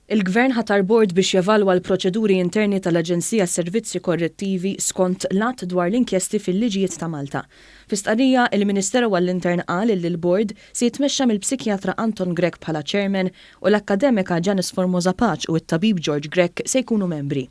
Il-Gvern ħatar bord biex jevalwa l-proċeduri interni tal-Aġenzija Servizzi Korrettivi skont l-Att dwar l-Inkjesti fil-Liġijiet ta' Malta. Fi stqarrija, il-Ministeru għall-Intern qal illi l-bord se jitmexxa mill-psikjatra Anton Grech bħala chairman u l-akkademika Janice Formosa Pace u t-tabib George Grech se jkunu membri.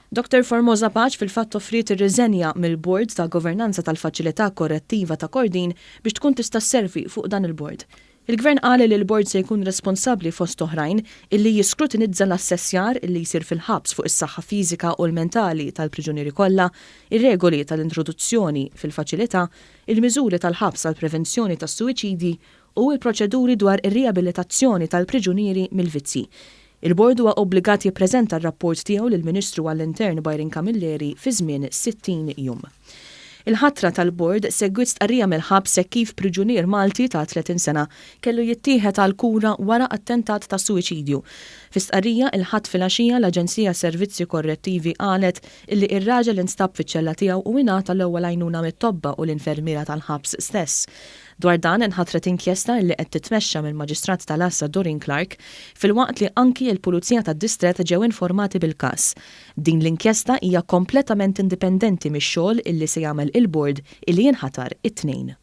Dottor Formosa Pace fil-fatt offriet ir-riżenja mill-bord ta' governanza tal-Faċilità Korrettiva ta' Kordin biex tkun tista' sservi fuq dan il-bord. Il-Gvern qal li l-bord se jkun responsabbli fost oħrajn illi jiskrutinizza l-assessjar illi jsir fil-ħabs fuq is-saħħa fiżika u l-mentali tal-priġunieri kollha, ir-regoli tal-introduzzjoni fil-faċilità, il-miżuri tal-ħabs għall-prevenzjoni tas-suwiċidji u l-proċeduri dwar ir-riabilitazzjoni tal-priġunieri mill-vizzji. Il-Bord huwa obbligat jippreżenta r-rapport tiegħu lill-Ministru għall-Intern Byron Camilleri fi żmien 60 jum. Il-ħatra tal-Bord segwiet stqarrija mill-ħabs hekk kif priġunier Malti ta' 30 sena kellu jittieħed għall-kura wara attentat ta' suwiċidju. Fi stqarrija, il-Ħadd filgħaxija l-Aġenzija Servizzi Korrettivi qalet illi r-raġel instab fiċ-ċella tiegħu u ingħata l-ewwel għajnuna mit-tobba u l-infermiera tal-ħabs stess. Dwar dan inħatret inkjesta illi qed titmexxa mill-Maġistrat tal-Għassa Doreen Clarke, filwaqt li anki l-Pulizija tad-Distrett ġew informati bil-każ. Din l-inkjesta hija kompletament indipendenti mix-xogħol illi se jagħmel il-Bord illi jinħatar it-Tnejn.